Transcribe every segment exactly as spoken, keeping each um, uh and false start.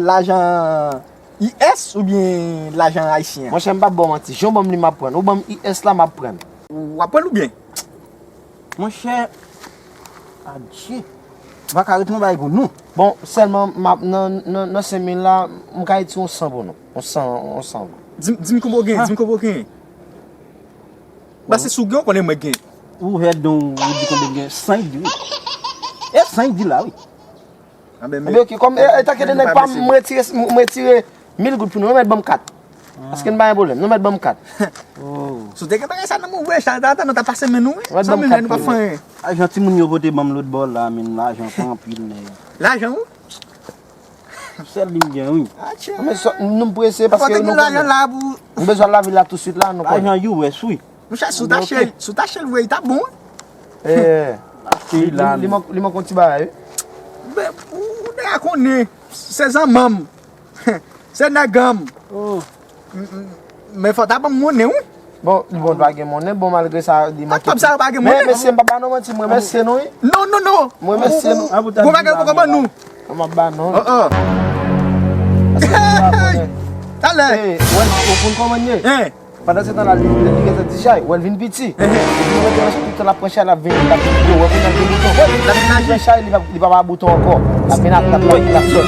lajan U S oubyen lajan ayisyen an? Monchè, m p ap ba w manti. Jan w ban m li, m ap pran l. Ou ban m U S la, m ap pran l. W ap pran l oubyen? Monchè, adje. M pa ka retounen bay pou nou. Bon, sèlman, m ap, nan, nan, nan senk mil la, m ka retire yon san pou nou. Yon san, yon san. Di m, di m konbyen w gen, di m konbyen w gen. Paske si w gen, w konnen mwen gen. Ou hèd non, ou di konbyen w gen? San, di wi. E san, di la, wi. Anben, men, ok, kòm, e, e, tanke de nèg pa m, m retire, m retire mil goud pou nou, nou mèt ban m kat. Paske n pa gen pwoblèm, nou mèt ban m kat. Si w te gen bagay sa nan men w, wè, Charles, ta, ta, nou ta pase men nou, wi. San mil, nou pa fè anyen. Lajan timoun yo pote ban m lòt bò la, men lajan pa anpil, nèg. Lajan ou? Sèl li m gen, wi. Atchè. Men sò, nou m prese paske nou gen lajan la pou. M bezwen al lavil la tousuit la, nou konnen. Lajan U S, wi. Monchè, si w ta chèl, si w ta chèl vre, li t ap bon, wi. Eh, achte li, la, li, li mank, li mank yon ti bagay, wi. Ben, ou, ou deja konnen, se zanmanm. Se nèganm. Oh. M, m, men fò w ta ban m monnen, wi. Bon, li bon, pa gen monnen, bon, malgre sa, li manke. Kòb sa yo pa gen monnen. Men, mesye, m pa ba nou manti, mwen remèsye nou, wi. Non, non, non. Mwen remèsye nou. Gon bagay ou poko ban nou. Mwen ap ba nou. Oh, oh. Paske nou pa konnen. Talè. Eh, wè, ou konn kòman l ye? Hein. Pandan se tan la, li, li gentan di chay, wè l vin piti. Epi nou mete ansanm tout tan l ap pran chay, l ap vin, l ap vin gwo. Wè kounye a l gen bouton. Wè, l ap vin pran chay, li pa, li pa ba bouton ankò. L ap vin ap, l ap, l ap sòt.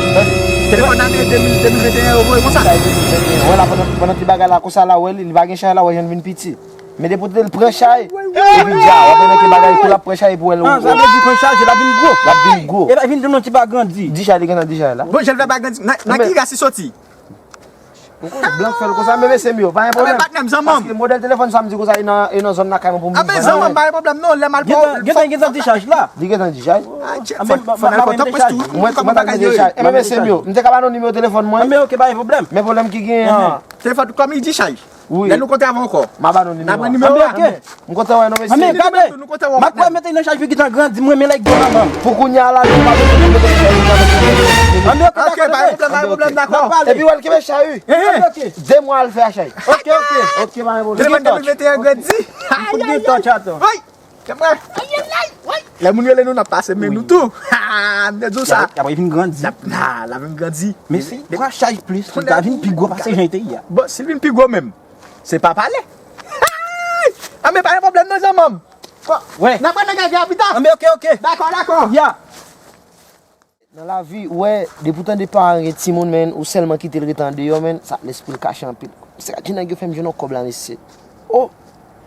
Telefòn nan de mil, de mil venteyen yo voye konsa. Chay de mil venteyen. Wè la, pandan, pandan tout bagay la konsa la, wè li, li pa gen chay la, wè jan l vin piti. Men depi w te l pran chay, epi dja, w ap wè ke bagay kou l ap pran chay, epi wè l. Ah, sa vle di pran chay, l ap vin gwo. L ap vin gwo. E l ap vin tounen ti pa grandi. Di chay, li gentan di chay la. Bon, jan l pa grandi. Nan, nan ki ras li soti? Blank fè l konsa, men mesye m yo, pa gen pwoblèm. Patnè m, zanmi m. Paske modèl telefòn sa m di konsa, e nan, e nan zòn lakay mwen pou m vann. Anben zanmi m, pa gen pwoblèm non, lè m al pran. Gentan, gentan dichaj la. Li gentan dichaj. Fò n al pran tanpri tou. Mwen, mwen ta gen dichaj. Enben mesye m yo, m te ka ba nou nimewo telefòn mwen. Anben ok, pa gen pwoblèm. Men pwoblèm ki genyen an. Telefòn kòm li dichaj. Wi. Lè nou kontre avè w ankò. M a ba nou nimewo a. Anben ok. M kontan wè non mesye. Anben gade. M ap wè mete nan chaj fi ki tan grandi, mwen men lèk gwo nan banm. Pou kounye a la, nou pa bezwen mete nan chaj fi ki tan grandi. Anben ok, dakò, pa gen pwoblèm, pa gen pwoblèm, dakò. Epi wè l kenbe chay wi. Anben ok. De mwa al fè a chay. Ok, ok. Ok, pa gen pwoblèm. Telefòn de mil venteyen grandi. M fout gen tò chaton. Woy. Kèmè. Lè moun rele nou, n ap pase men nou tou. Ha, m te di w sa. Y ap vin grandi. N ap, n ap vin grandi. Men si twa chay plis, li ta vin pi gwo pase jan li te ye a. Bon, si l vin pi gwo menm. Se pa pale. Anben pa gen pwoblèm non zanmi m. Bon, n ap pran nan gagè a pita. Anben ok, ok. Dakò, dakò. Ya. Nan lavi, ou wè, depi w tande paran gen timoun, men ou sèlman kite l ret andeyò, men sa lespri l kache anpil. Mesye ka di nèg yo fè m jwenn yon kòb la, mesye. O!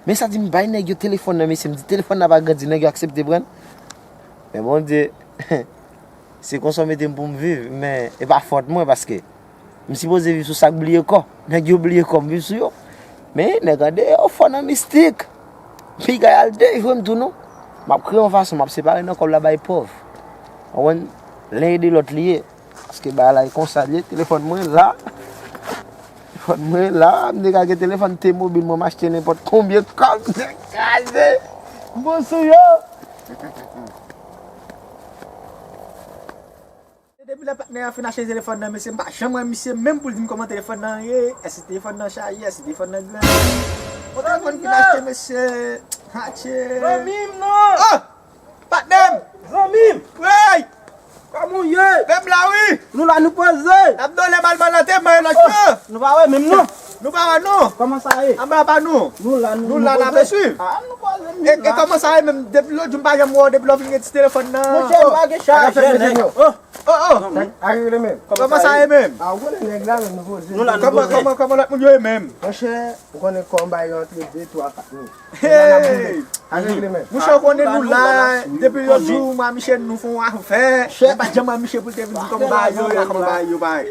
Men sa di m bay nèg yo telefòn nan, mesye, m di telefòn nan pa grandi, nèg yo aksepte pran l. Men Bondye, se konsa w mete m pou m viv, men e pa fòt mwen, paske m sipoze viv sou sa k bliye kò. Nèg yo bliye kò, m viv sou yo. Men nèg andeyò fò nan mistik. Piga y al delivre m tou non. M ap kreye yon fason, m ap separe nan kòb la bay pòv. Ou konprann? Len ede lòt li ye. Paske bagay la e konsa l ye. Telefòn mwen la. Telefòn mwen la. M te ka gen telefòn T-Mobile mwen, m achte nenpòt konbyen kòb, m te kraze. M bon sou yo. Depi lè patnè a fin achte telefòn nan, mesye, m pa janm wè misye menm pou l di m kòman telefòn nan ye, èske telefòn nan chaje, èske telefòn nan grandi. Yon telefòn fin achte, mesye, atye. Zanmi m non! Oh! Patnè m! Zanmi m! Wey! Kòman w ye? Menm la wi! Nou la, nou poze! N ap dole mal malante, man, lòt yo! Nou pa wè menm non! Nou pa wè non! Kòman sa ye? Anba pa nou! Nou la, nou, nou la, n ap swiv! Ah, nou poze, nou la. E kòman sa ye menm? Depi lòt jou m pa janm wè w, depi lè w vin gen ti telefòn nan. Monchè, m pa gen chaj, nèg. Oh! Oh, oh. Sa k regle menm? Kòman sa ye menm? Ah, ou konnen nèg la menm, nou poze. Nou la, nou poze. Kòman, kòman, kòman lòt moun yo ye menm? Monchè, ou konnen kòm bay rantre de, twa, kat mil. Hey! Sa k regle menm? Monchè, ou konnen nou la, depi lòt jou, mwen ak Michel nou fè yon afè. Mwen pa t janm wè Michel pou l te vin di kòman bagay yo ye, kòman bagay yo bay.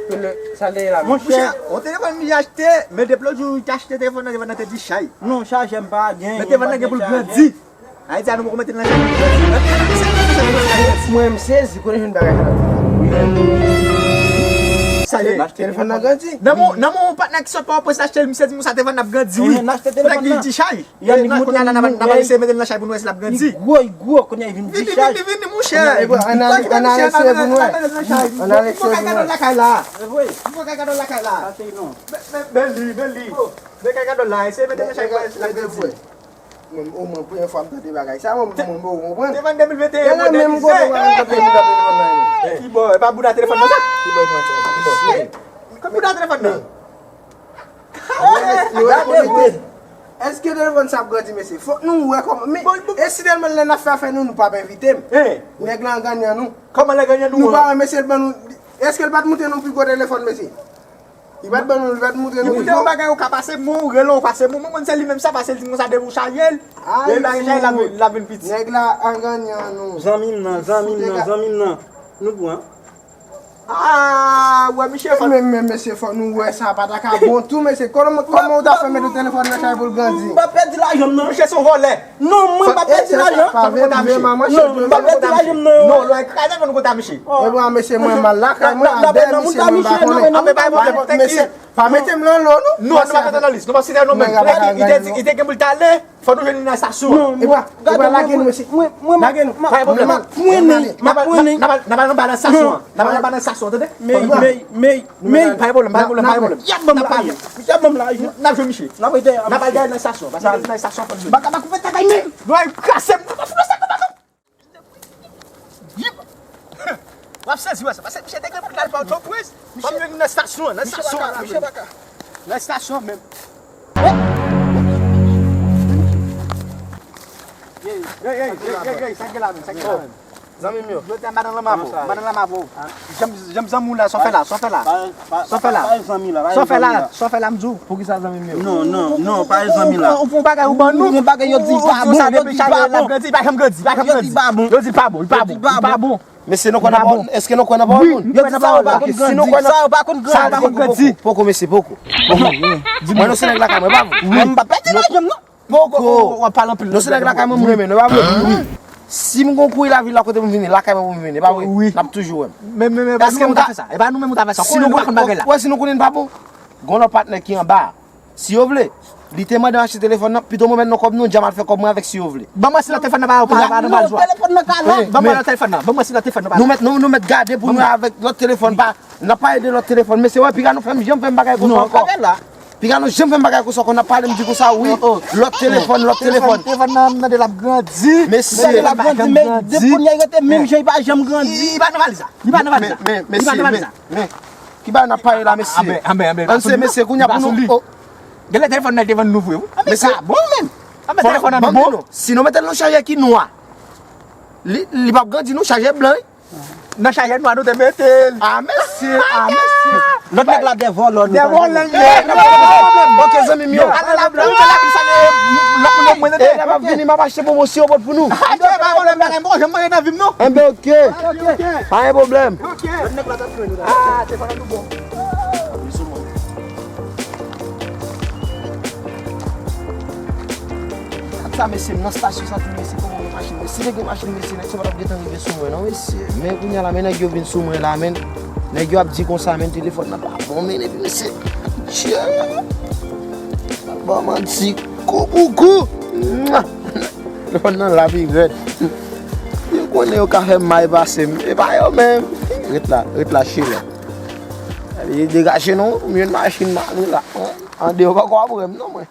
Sa l te ye la menm? Monchè, yon telefòn li achte, men depi lòt jou li te achte telefòn nan, telefòn nan te di chay. Non, chajè m pa gen. Men telefòn nan gen pou l grandi. Ayiti a nou poko mete l nan chay. Mwen m sezi, kote jwenn bagay sa. Sa ye? Telefòn nan grandi. Nan men, nan men yon patnè ki sot Pòtoprens achte l, misye di m sa telefòn nan ap grandi wi. Nèg li di chay. Kounye a la n ap, n ap al eseye mete l nan chay pou n wè si l ap grandi. Li gwo, li gwo, kounye a li vin di chay. Vini, vini, vini monchè. Ann al eseye pou n wè. Ann al eseye pou n wè. Mwen kay gade w lakay la. Mwen kay gade w lakay la. Men, men, men li, men li. Mwen kay gade w la, eseye mete l nan chay pou n wè si l ap grandi. Mwen, o mwen, premye fwa m tande bagay sa, mwen, mwen, mwen, mwen konprann. Te vann de mil venteyen modèlize. Menm kote mwen, mwen tande moun tande telefòn nan. Ki bò, e pa bouda telefòn nan sa? Ki bò, ki bò? Ki bouda telefòn nan? Nou rekonekte. Èske telefòn sa ap grandi, mesye? Fòk nou wè kòman. Men, e si tèlman lè n ap fè afè nou, nou p ap envite m. Nèg la an ganyan nou. Kòman lè ganyan nou? Nou pa wè, mesye, l ban nou. Èske l pa t montre nou pi gwo telefòn, mesye? Li pa t ban nou, li pa t montre nou. Li montre yon bagay ou ka pase moun, ou rele ou pase moun. Mwen konn se li menm sa, pase l di konsa depi ou chaje l. Depi l pa gen chaje, l ap vin, l ap vin piti. Nèg la an ganyan nou. Zanmi m nan, zanmi m nan, zanmi m nan. Nou pran. Ah, wè, misye fò. Men, men, mesye, fò nou wè sa, pa ta ka bon tou, mesye. Kòman, kòman ou ta fè mete telefòn nan chay pou l grandi? M pa pèdi lajan m nan. Misye se yon vòlè. Non, mwen pa pèdi lajan. Pa vle, vle, manman, non, m pa pèdi lajan m nan. Non, lè kraze fò nou konta misye. E bon, mesye, mwen mal lakay mwen, adè misye, mwen pa konnen. Mesye, pa mete m nan lo, non. Non, nou pa mete nan lis, nou pa site non menm. Li te di, li te gen pou l t ale, fò nou jwenn li nan estasyon an. E pa, e pa lage nou, mesye. Lage nou. Pa gen pwoblèm. M ap pran li, m ap pran li. N ap al, n ap al anba nan estasyon an. N ap al anba nan estasyon an, tande? Men, men, men, men. Pa gen pwoblèm, pa gen pwoblèm, pa gen pwoblèm. Y ap ban m lajan. Y ap ban m lajan. N ap jwenn misye. N ap al dèyè a misye. N ap al dèyè nan estasyon, paske nan estasyon an fò l jwenn. Baka ta koupe tèt ay men. Nou al kraze m. N ap al foutre sa nan baka. W ap sezi wè sa. Paske misye te gen pou l al Pòtoprens. Misye nan estasyon an, nan estasyon an. Misye baka. Nan estasyon an menm. Ey, ey, ey, ey, ey, sa gen la menm, sa gen la menm. Zanmi m yo. Jodi a, madan lanma pou. Madan lanma pou. Janm, janm zanmi w la, sa w fè la, sa w fè la. Sa w fè la. Sa w fè la, sa w fè la, m di w. Poukisa zanmi m yo? Non, non, non, pa zanmi la. Ou fè yon bagay, ou ban nou. Yon bagay yo di pa bon, yo di pa bon. Li pa janm grandi, li pa janm grandi. Yo di pa bon, li pa bon, li pa bon. Mesye, nou kwè nan pawòl? Èske nou kwè nan pawòl moun? Yo di sa yo pa konn grandi. Sa yo pa konn grandi. Poko, poko, mesye, poko. Poko. Mwen, nou se nèg lakay mwen, pa vre? Mwen, m pa pèdi lajan m, non. Poko. W ap pale anpil. Nou se nèg lakay mwen, m renmen nou, pa vre? Wi. Si m gon kouri lavil la kote m vini, lakay mwen pou m vini, pa vre? Wi. N ap toujou wè m. Men, men, men, e pa nou menm ou ta fè sa. E pa nou menm ou ta fè sa. Kòman nou pa konn bagay la? Wè, si nou konnen n pa bon. Gon lòt patnè ki anba. Si yo vle, li te mande m achte telefòn nan, pito mwen mèt nan kòb nou, djam al fè kòb mwen avèk si yo vle. Ban mwen si lòt telefòn nan pa yo pa nan bal jwa. Telefòn nan ka la. Ban mwen lòt telefòn nan. Ban mwen si lòt telefòn nan pa la. Nou mèt, nou, nou mèt gade pou nou avèk lòt telefòn pa. N ap pale de lòt telefòn, mesye, wè, piga nou fè m janm fè m bagay konsa ankò. Piga nou janm fè m bagay konsa ankò, n ap pale m di konsa, wi, lòt telefòn, lòt telefòn. Telefòn nan, nan de l ap grandi. Mesye. L ap grandi, men depi kounye a, li rete menm jan, li pa janm grandi. Li pa nan valiz la. Li pa nan valiz la. Men, men, mesye, men, men, ki bagay n ap pale la, mesye? Anben, anben, anben. Ann se mesye, kounye a pou nou. Genlè telefòn nan te vann nou vre, wi. Mesye, bon menm. Anben, telefòn nan nou bon. Si nou mete l nan chajè ki nwa, li, li p ap grandi, non, chajè blan, wi. Nan chajè nwa nou te mete l. A, mesye, a, mesye. Lòt nèg la de vòlò, nou. De vòlò, li ye. Ok, zanmi m yo. Ale la, ale la, ale la, lòt moun yo mwen tande. E, lè m ap vini, m ap achte pwomosyon bòt pou nou. Achte pa pwoblèm, bagay, m poko janm manje nan vi m, non. Enben, ok. Ok, ok. Pa gen pwoblèm. Ok. Lòt nèg la t ap jwenn ou la. Ah, telefòn nan tou bon. Gad sa, mesye, m nan stasyon sa tou, mesye, kòman gen machin, mesye, si te gen machin, mesye, nèg sa pa t ap gentan rive sou mwen, non, mesye. Men kounye a la, men nèg yo vin sou mwen la, men nèg yo ap di konsa, men telefòn nan pa bon, men epi, mesye, Dye, pa manti, kou pou kou. Mwa! Telefòn nan la pi rèd. Yo konnen yo ka fè m mal pase m. E pa yo menm. Ret la, ret la, cheri. Degaje non, m jwenn machin m ale la. Andeyò pako ap wè m non, mwen.